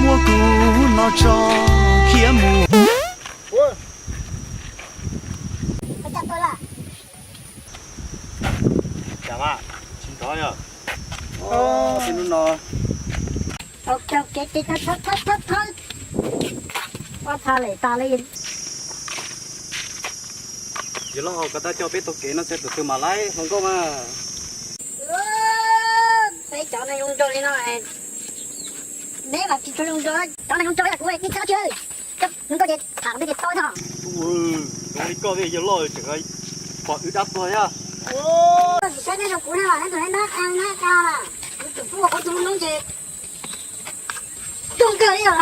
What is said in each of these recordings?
Ua kuv no tso khiav mus. Cas mas tsis nrov yog. Hnub no ua tha lem tas li. Yawg loj, koj tab coj peb taug kev no xyov tus twg mam laib hluas nkauj mas. Peb cov neeg zoo nraug li no, neb mas tsis tshua zoo nraug, cov neeg zoo nraug yog kuv tib txhob tsis. Hluas nkauj ces tham kuv twb tsis tau txog. Zoo li koj thiaj yawg loj tseem pom wb dab tuag thiab. Saib neb zoo kuv na, neb tus neb nab nab na, kuv tus pub kuv tus noob ces zoo kawg li os.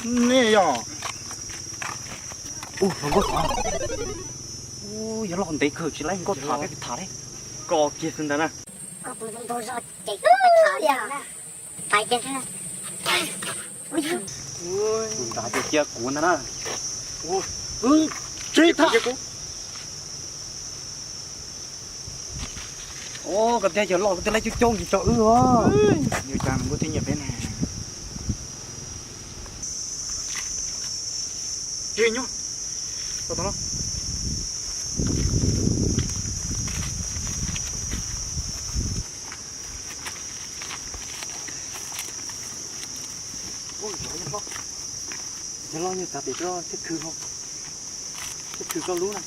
Nej yog. Ua, hluas nkauj, yawg loj ntev kawg tsis laib nkauj tham peb tham li. Koj kiag xwb ntag na. Koj tus zoo nraug zog ces koj tham li. Tus nrad ces cia kuv ntag na. Tsis tham. Koj tias yawg loj koj twb laib coob coob tsis tso wb os. Yog cas nws kuj thiaj nyiam peb ne? Tsis nyob. Yawg loj, yawg loj, yawg loj, yawg tav pem rau thiab khw ho, thiab khw koj lub na.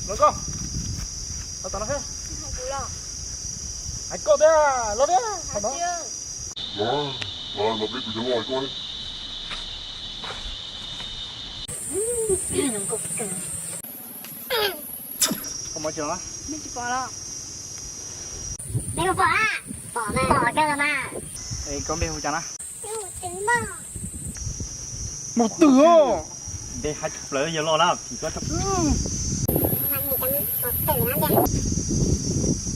Los koj, los tom no thiab. Hais koj thiab, los thiab. Los, los peb tus yawg loj koj. Koj mus tsis los? Neb tsis pom los? Neb mus pom a? Pom mas, pom kawg los mas. Es koj npe hu cas na? Maum Twm os. Npe hais tshaj plaws yawg loj na, phim koj tshaj plaws.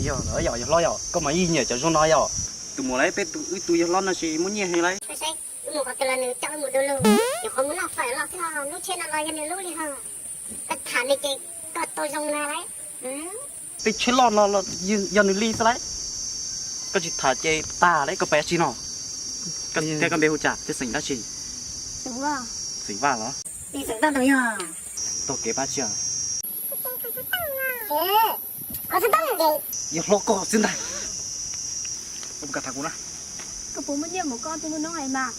Yog, yog, yog hlob yog, koj mas yeej nyiam cov zoo no yog. Tus muam lawv peb tus, wb tus yawg hlob no tsis muaj nyiaj heev lawm. Wb mus qhov twg los nws coj wb mus du lug, nyuam qhuav mus noj fawm los xwb ho, lub tsheb no los yog nws lub li ho. Koj tham nws ces koj tau zoo na lawm. Tej tsheb loj no los yog nws li xwb lawm. Koj tsis tham ces tag lawm, koj pab tsis no. Koj thiab koj npe hu cas thiab xeem dab tsi? Xeem Vaj los? Taug kev pab tsis os? Yog hlob koj xwb ntag. Koj puas tham kuv na? Koj puas muaj nyiaj mus koj tus hnub no mas?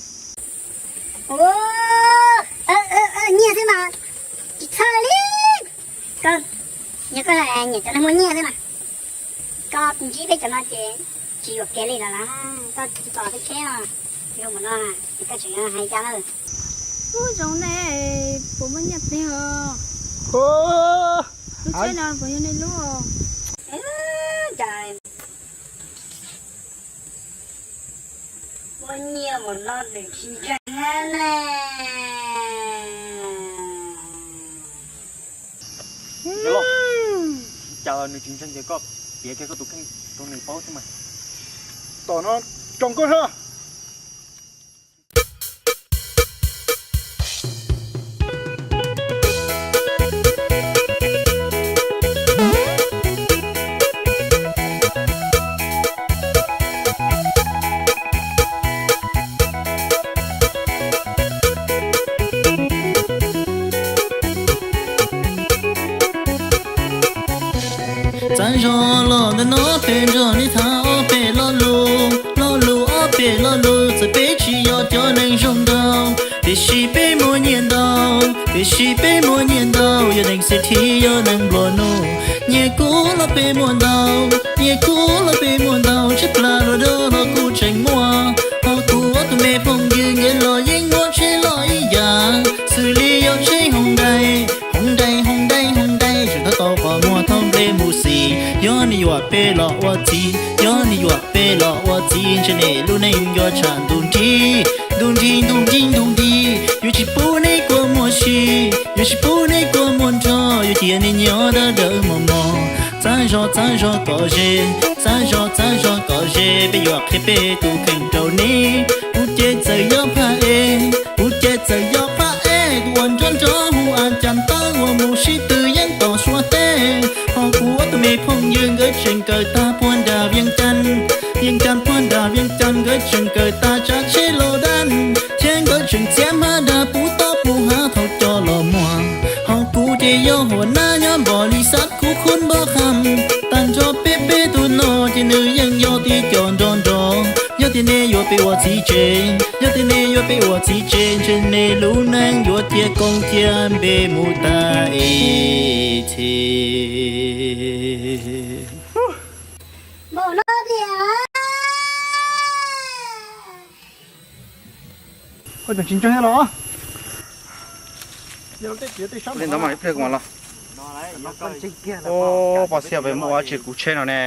Nyiaj xwb mas tsis txhawj li. Koj, yog koj nyiam cov neeg muaj nyiaj xwb mas. Koj ntsib peb cov no ces tsis yuam kev li lawm las, koj tsis pom peb tsheb no zoo npaum no, koj tseem hais cas lawm? Ub, zoo ne, puas muaj nyiaj plig os? Lub tsheb no puas yog nej lub? Cas muaj nyiaj npaum no nws tsis ntseeg ne. Cas nws tsis ntseeg ces koj piav kiag koj tus kheej rau nws paub xwb mas. Tom no tsoom koj sab. Txav zog los ntawm no peb nrog nej tham ob peb lo lus, lo lus ob peb lo lus txawm peb tsis yog cov neeg zoo nraug, tiam sis peb muaj nyiaj ntau, tiam sis peb muaj nyiaj ntau, yog neeg xib thib yog neeg nplua nuj. Nyiaj kuv los peb muaj ntau, nyiaj kuv los peb muaj ntau, tshaib plab los dog los kuv tseem muaj. Ho kuv ob tug me phooj ywg nkawd los yeej muaj tsheb loj ib yam, xws li yog tsheb Hyundai, Hyundai, Hyundai, Hyundai, tseem tab tom qhov muag thauj nplej mus xis. Yog nws yuam peb los ua txiv, yog nws yuam peb los ua txiv, ntshe nej lub neej yuav tshaj ntuj nrig, ntuj nrig, ntuj nrig, ntuj nrig. Yuav tsis pub nej kua muag si, yuav tsis pub nej kua muag nrog, yuav cia nej nyob dawb dawb mos mos. Txav Zog txawv zog kom ze, txawv zog txawv zog kom ze, peb yuav qhia peb tus kheej rau neb. Kuv ces txawm yog phaj es, kuv ces txawm yog phaj es, tus uas nrov nrov hu A Cas Tawb uas mus sib tw yeeb tom Suav teb. Ho kuv ob tug me phooj ywg nkawd tseem kawm tag puag nram Vias Cas, Vias Cas puag nram Vias Cas nkawd tseem kawm tag tsav tsheb los dab, thiab nkawd tseem txiav hmab dag puv tob puv hav thaum coj los muag. Ho kuv ces yog huas nab nyob npom li xab kuv khub npab qham. Tag nrho peb peb tug no ces nws yeej yog tib co nrov nrov. Yog tias nej yuav peb ua txiv tsev, yog tias nej yuav peb ua txiv tsev, ntshe nej lub neej yuav cia koob cia npe mus tag ib txhis. Ua tseem tsis ntseeg los? Li ntawd mas ib pliag kuv mam los. Ua pos xiab pes muaj ua tsis kuv tsheb no ne.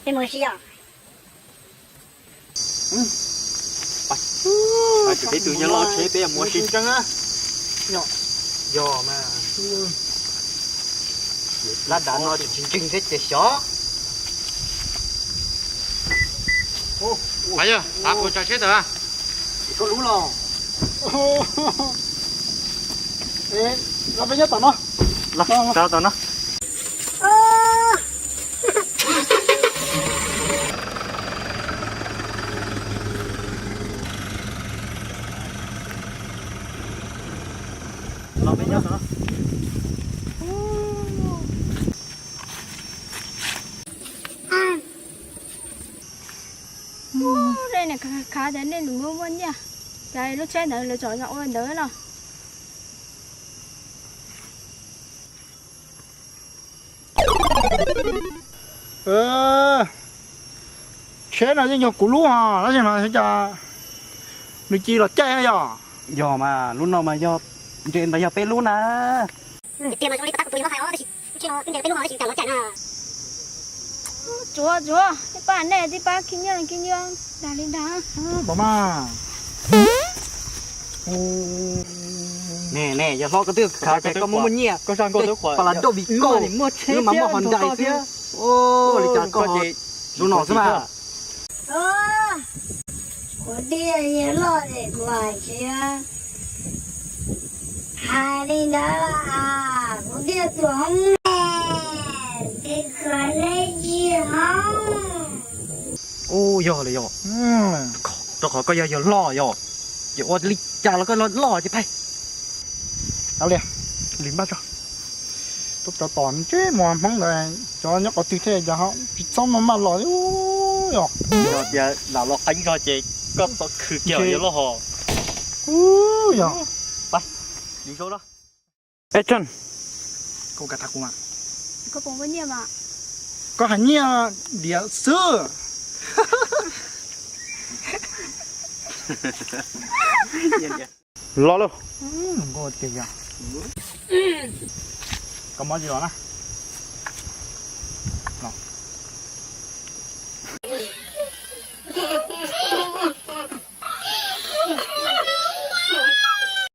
Peb mus si os. Peb tus yog loj tsheb peb mus si. Yog mas. Lab dav no tsis ntseeg thiab ces xyov. Yog, kuv tsav tsheb tawm. Koj lub los. Los peb nyob tom no. Los tom no. Ub, nej niam khav tias nej lus muaj nyiaj, cas lub tsheb ntawd lawv tsom ua ntawd no. Tsheb no yeej yog kuv lub os, tab sis mas cas nws cia los caij yog? Yog mas, lub no mas yog, ntshe ntawd yog peb lub na. Tsuav, tsuav, nej pab, nej tib pab khib nyiaj khib nyiab dag li dag. Pom mas. Ne ne, yog hlob koj twb khav tias koj muaj muaj nyiaj, koj zaj nkauj twb qhuas pas las doj vim koj, wb mas muaj hos nrais thiab. Li cas koj zoo no xwb mas. Kuv tias yog loj ces kuv hais tsis hais li ntawd los as, kuv tias tus hoob ne, ces kom neb tsis hoob. Ub, yog li yog. Rau qhov koj yog yawg loj yog, ces ua li cas los koj loj ces pais. Li npaj tso, tuaj cov tom ntsej muag Hmoob ntawd, cov nyob qhov twg thiaj yog tsis txhob maj maj los yog. Yog tias lam los qeeb zog ces koj txhob khwv kiag yawg loj hos. Yog. Pais, dim zoo los. Action. Koj hais nyiaj diam xwb. Los lauj. Koj muab tsis los na.